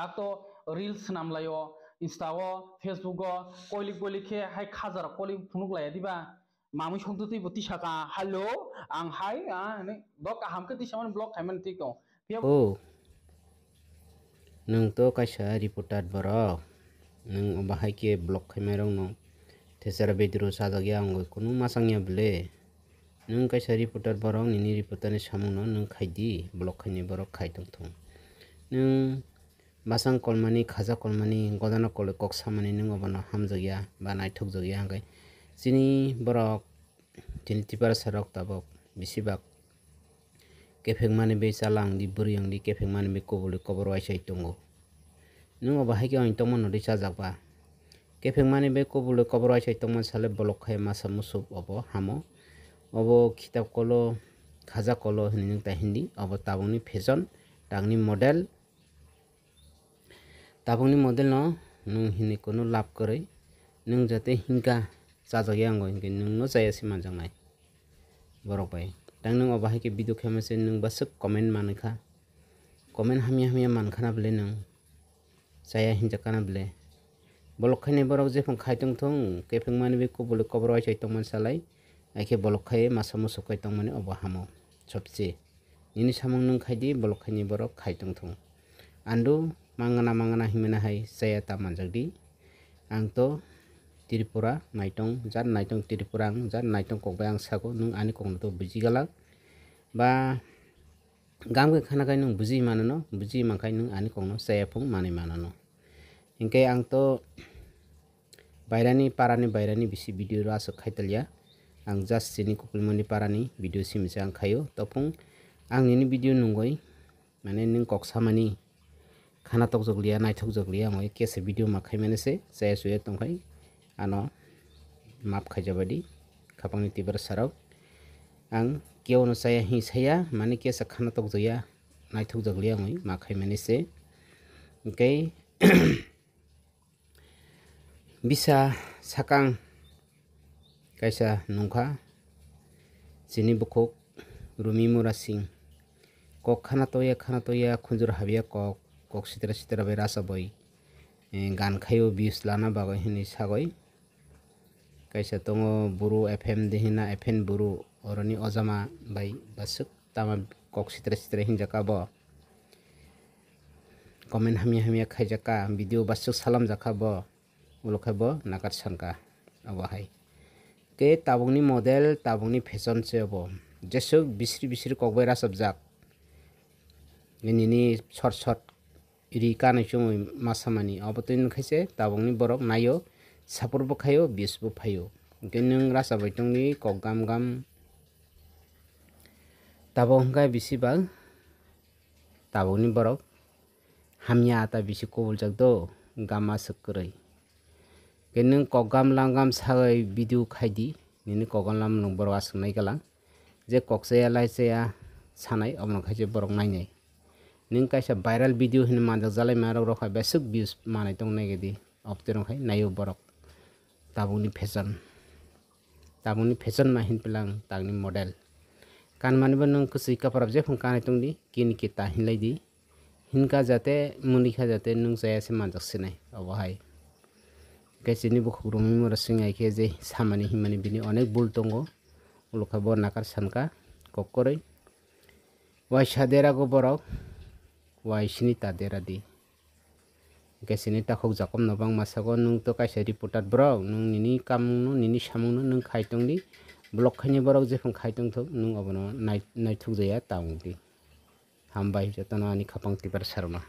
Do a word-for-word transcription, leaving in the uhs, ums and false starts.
Ak to reels swnam lai o, Insta o, Facebook o, koilik koilik khe hai khajar koilik phunuk lai ya diba? Mamui songtwi twi bo tisa ka, "Hello, ang hai," ah, hwnwi. Bo kaham khe tisa mani block khai mani twi tong. Phiya Oh. Nwng to kaisa reporter borok. Nwng obo hai khe block khai mai rok no. Thesera bedro sajak ya wngwi kunu masang ya bwle. Nwng kaisa reporter borok, nini reporter ni samung no nwng khai di, block khai ni borok khai tong thung. Nwng Bwsang kolmani, khaja kolmani, godano kolwi kok samani nwng obono hamjakya ba naithokjakya hwnkhe chini borok, chini Tiprasa rok tabuk besibak kephengmani bai chala wngdi, bwrwi wngdi, kephengmani bai kubulwi kobor uaisai tongo. Nwng obo hai khe oini tongmano rwi chajakba? Kephengmani bai kubulwi kobor uaisai tongmani salai bolok khai masa musuk obo hamo. Obo khitab kolo, khaja kolo hinwi nwng ta hindi, obo tabukni fashion, tangni model. Tabukni model no nwng hinwi kunu lab kwrwi, nwng jate hinka chajak ya wngo hinkhe nwng no chaya se manjaknai borok bai. Tang nwng obo hai khe video khaima se nwng bwswk comment manwi kha, comment hamya hamya man khana bwle nwng chaya hinjak kana bwle. Bolok khainai borok jephang khai tong thung, kepheng mani bai kubulwi kobor uaisai tongmani salai, hai khe bolok khai masa musuk khai tongmani obo hamo sobse. Nini samung nwng khai di, bolok khainai borok khai tong thung. Andu mangana mangana himna hai chaya ta manjak di. Ang to Tripura naitong, jat naitong Tripura ang, jat naitong kok bai ang sago, nwng ani kok no to buji galak. Ba gam khe khana khai nwng buji mano no, buji man khai nwng ani kok no chaya phung manwi mano no. Hinkhe ang to bairani, parani bairani bisi video rw aswk khai talya. Ang just chini Kukulmoni parani video simi se ang khaio. Tophung ang nini video nungoi, mane nwng kok samani khana tokjak liya, naithokjak liya, ang oi kesa video ma khaimani se, chaya chuya tongkhai ano map khaijabadi khapangni Tiprasa rok. Ang keo no chaya hi saya, mane kesa khana tokjakya, naithokjak liya ang oi ma khaimani se. Hinkhe Bisa sakang kaisa nungkha, chini bukhuk Rumi Mura Singh. Kok khana toya, khana toya, khunjur habya kok, kok sitra sitra bai rasa bai, eh, gan khaio views lana bagwi hinwi sagwi. Kaisa tongo Buru F M de hina, F N Buru, oroni ojama bai baswk tama kok sitra sitra hinjak abo. Comment hamya hamya khaijak ka, video baswk salamjak kha bo, ulo khe bo nakar san ka abo hai. Khe tabukni model, tabukni fashion se obo. Jeswk bisri bisri kok bai rachapjak. Nini short short ri kanwi chumui ma samani. Obo twi wngkha se tabukni borok naio, support bo khaio, views bo phaio. Hinkhe nwng rachabai tongdi kok gam gam. Tabuk wngkha bisi bang. Tabukni borok hamya ta bisi kubuljak do, gam aswk kwrwi. Khe nwng kok gam lang gam sagwi video khai di, nini kok gam lam nwng borok aswk nai kala. Je kok chaya lai chaya sanai, omono khai se borok nainai. Nwng kaisa viral video hinwi manjak jalai ma rok, rok hai beswk views manai tong nai di, obtwi rok hai naio borok. Tabukni fashion. Tabukni fashion ma hin pelang tangni model. Kanmani bo nwng kwchwi kaprap jephang kanwi tongdi, kini kita hinlai di. Hinka jate, munikha jate nwng chaya se manjak sinai, obo hai. Khe chini bukhuk Rumi Mura Singh hai khe je samani himani bini onek bul tongo. Ulukha bo nakar sanka, kok kwrwi. Waisa dera go borok, wai sini ta dera di. Hwnkhe chini takhuk Jakob no bangma sago, "Nwng to kaisa reporter borok, nwng nini kamung no, nini samung no nwng khai tong di. Block khaini borok jephang khai tong thok, nwng obono nai-, naithok jaya ta wng di." Hambai jotono ani khapang tiprasa rokno.